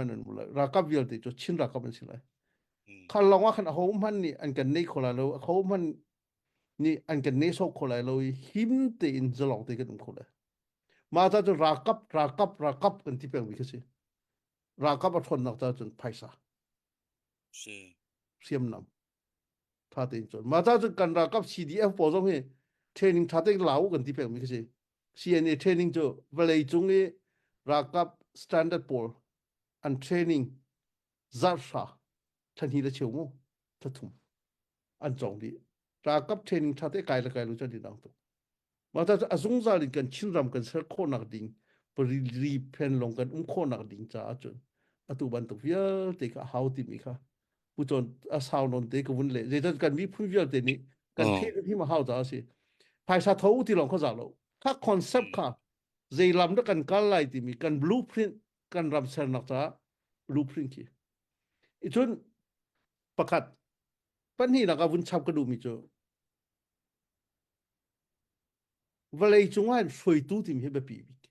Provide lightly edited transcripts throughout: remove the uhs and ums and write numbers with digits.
hmanh an um lai. Ralkap vialte cu Chin ralkap an si lai. Kha lawng ah khan aho hmanh nih an kan nei kho lai lo, aho hmanh nih an kan nehsawh kho lai lo i him tein zalong te kan um kho lai. Mah ta cu ralkap, ralkap, ralkap kan ti pengmi khi si. Ralkap a ṭhawnnak ca cun phaisa. Si. Hriamnam. Tha tein cun. Mah ta cun kan ralkap CDF pawl zong hi training tha tein la u kan ti pengmi khi si. CNA training cu vawlei cung i ralkap standard pawl an training zarh hra thla hnih le cheu mu thla thum an cawng dih ralkap training tha te kai le kai lo cun dang tuk mah ta a zungzal in kan Chinram kan ser khawhnak ding rili phen long kan um khawhnak ding caah cun atu bantuk vialte kha hau timi kha pu con a sau non te ka vun le zeitan kan miphun vialte nih kan theih hi ma hau ta si phaisa tho ti long kha za lo kha concept kha zei lam dah kan kal lai timi kan blueprint kan ram sernak caah blueprint khi icun pakhat pahnihnak ah vun chap ka duhmi cu vawlei cungah hin hruaitu timi hi biapi bik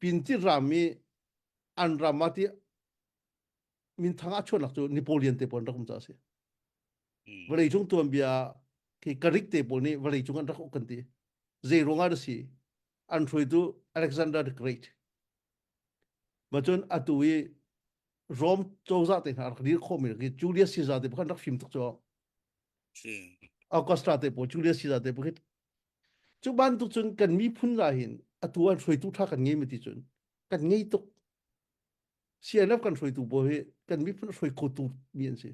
pinti ram i an ram ah ti minthang a chuahnak cu Napoleon te pawl an rak um caah a si vawlei cung tuanbia khi Greek te pawl nih vawlei cung an rak uk kan ti zei ruangah dah si an hruaitu Alexander the Great ma cun atu i Rome cozah te hna rak dir khawhmi khi Julius Caesar te khan rak fim tuk cu. Augusta te pawl Julius Caesar te pawl khi cu bantuk cun kan miphun la hin atu an hruaitu tha kan ngei ma ti cun kan ngei tuk. CNF kan hruaitu pawl hi kan miphun hruai khotu mi an si.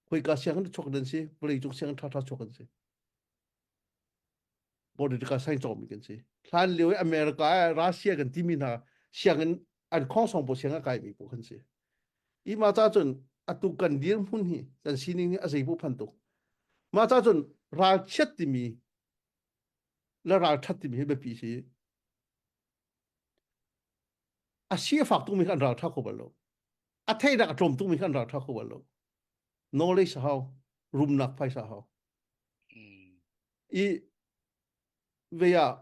Khoika sianginn chuak an si, vawlei cung sianginn tha tha chuak an si. Political science cawmi kan si. Hlan lio i America ah Russia kan timi hna sianginn an khongsong pawl sianginn a kaimi pawl kan si. I mah ca cun atu kan dirhmun hi kan sining hi a zeibu phan tuk. Mah ca cun ralchiat timi le ralthat timi hi biapi si. A si a fak tukmi kha an raltha kho bal lo. A theihnak a tlawm tukmi kha an raltha kho bal lo. Knowledge hau, rumnak phaisa hau. I ve ah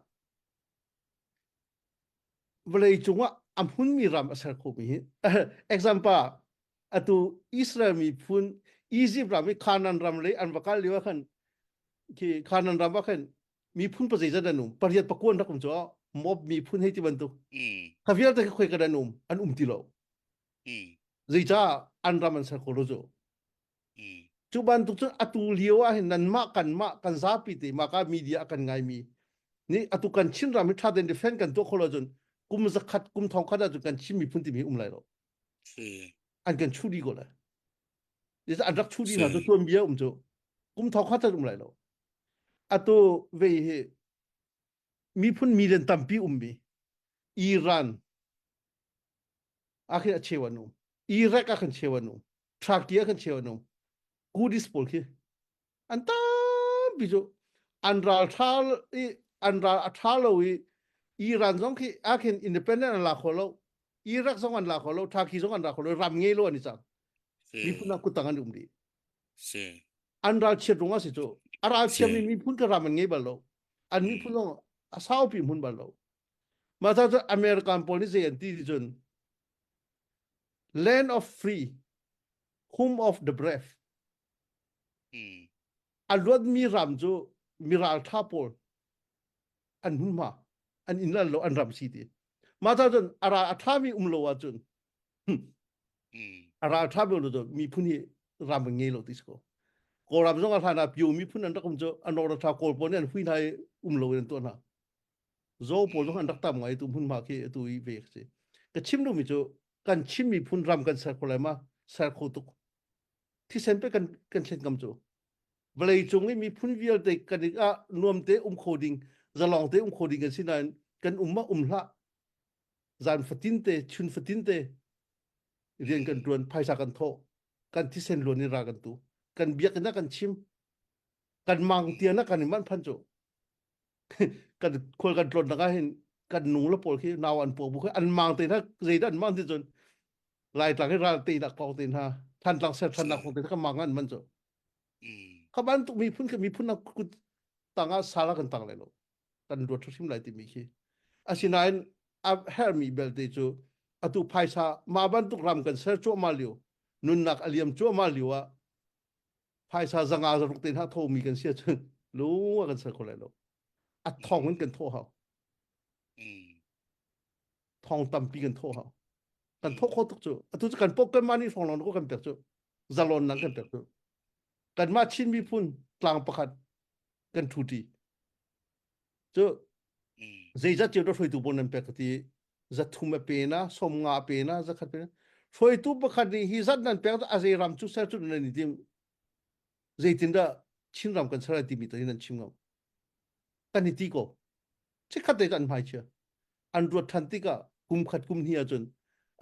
vawlei cungah a hmunmi ram a ser khomi hi example atu Israel miphun Egypt ram i Canaan ram le an va kal lio ah khan khi Canaan ram ah khan miphun pa zeizat an um pariat pakuan rak um cu mob miphun hei ti bantuk kha vialte kha khoi kan an um an um ti lo zeicah an ram an ser kho lo cu Cu bantuk cun atu lio ah hin nanmah kanmah kan zapi te mah ka media a kan ngaimi nih atu kan Chinram hi ṭha tein defend kan tuah kho lo cun kum zakhat kum thong khat ahcun kan Chin miphun timi hi um lai lo. An kan chuh dih ko lai. An rak chuh dih hna cu tuanbia um cu kum thong khat um lai lo. Atu vei hi miphun million tampi ummi Iran ah khin a cheu an um Iraq ah khan cheu an um Turkey ah khan cheu an um Kurdish pawl khi an tampi cu an ral tha i an ral a tha lo i Iran zong khi ah khin independent an la kho lo Iraq zong an la kho lo Turkey zong an la kho lo ram ngei lo an i cang miphun ah kuttang an um dih an ral chiat rung a si cu a ral chiami miphun ka ram an ngei bal lo an miphun zong a saupi hmun bal lo Mah cu American pawl nih zei an ti ti cun land of free, home of the brave. A luatmi ram cu miralṭha pawl an hmunhma an inn lo an ram si ti. Mah cun a ral a ṭhami um lo ahcun a ral ṭhami um lo cu miphun hi ram an ngei lo ti si ko. Kawlram zong a hlan ah Pyu miphun an rak um cu an rawk ṭha Kawl pawl nih an hui hna i um lo in an tuah hna. Zaw pawl zong an rak tam ngai tu hmunhma khi atu i ve si. Ka chim duhmi cu kan Chin miphun ram kan ser kho lai ma ser kho tuk. Thisen pe kan kan thlen ngam cu. Vawlei cung i miphun vialte kan i ah nuam te um kho ding zalong te um kho ding kan si nain kan um ma um hlah. Zan fatin te chun fatin te rian kan tuan phaisa kan thawh kan thisen luan in ra kan tu kan biakinn ah kan chim kan mang tian ah kan i manh phan cu kan khual kan tlawn nak ah hin kan nu le pawl khi nau an puak bu khi an mang te hna zeidah an mang ti cun laitlang hi ral te nak kong te hna thantlang ser than nak kong te ka mang an man cu kha bantuk miphun khi miphun nak kut tangah sala kan tang lai lo kan ruat hrim lai timi khi asinain a hermi belte cu. Atu phaisa mah bantuk ram kan ser cuahmah lio, nunnak a liam cuahmah lio ah phaisa zanga zaruk te hna thomi kan si ahcun lung a kan ser kho lai lo. A thong in kan thawh hau. Thong tampi kan thawh hau. Kan thawh kho tuk cu. Atu cu kan pok kan mah nih hrawng lawng ko kan pek cu. Zalon nang kan pek cu. Kanmah Chin miphun tlang pakhat kan ṭhuṭi. Cu zeizat cio dah hruaitu pawl nan pek ka ti zathum a pe na 50 a pe na zakhat pe na hruaitu pakhat nih hi zat nan pek a zei ram cu ser cu nan i tim zeitindah Chinram kan ser lai timi to hi nan chim ngam kan i ti ko chikkhat te an hmai chia an ruat than tikah kum khat kum hnih ahcun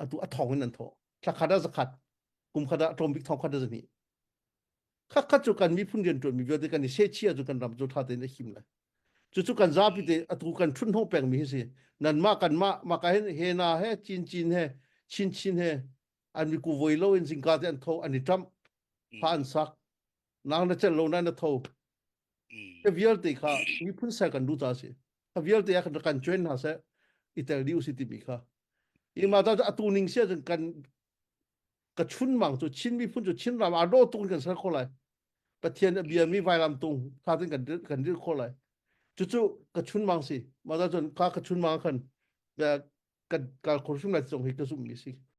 atu a thong in an thawh thla khat ah zakhat kum khat ah tlawm bik thong khat ah zahnih Khakhat cu kan miphun rianṭuanmi vialte kan i sehchih ahcun kan ram cu ṭha tein a him lai. Cucu kan zapi te atu kan ṭhuthnawh pengmi hi si. Nanmah kanmah maka hin he na he cin cin he chin chin he an miku voi lo in zingka te an tho an i ṭamh hla an sak nang na celh lo na na tho ka vialte kha miphun ser kan duh ca si ka vialte ah kan kan join hna seh i tel dih usih timi kha i mah ta atu ning si ahcun kan ka chunmang cu Chin miphun cu Chin ram ah dawh tuk in kan ser kho lai. Pathian a biami vailam tung tha tein kan dir, kan dir kho lai. Cucu ka chunmang si. Mah cun ka ka chunmang khan kan kal kho hrim lai zong hi ka zumhmi si.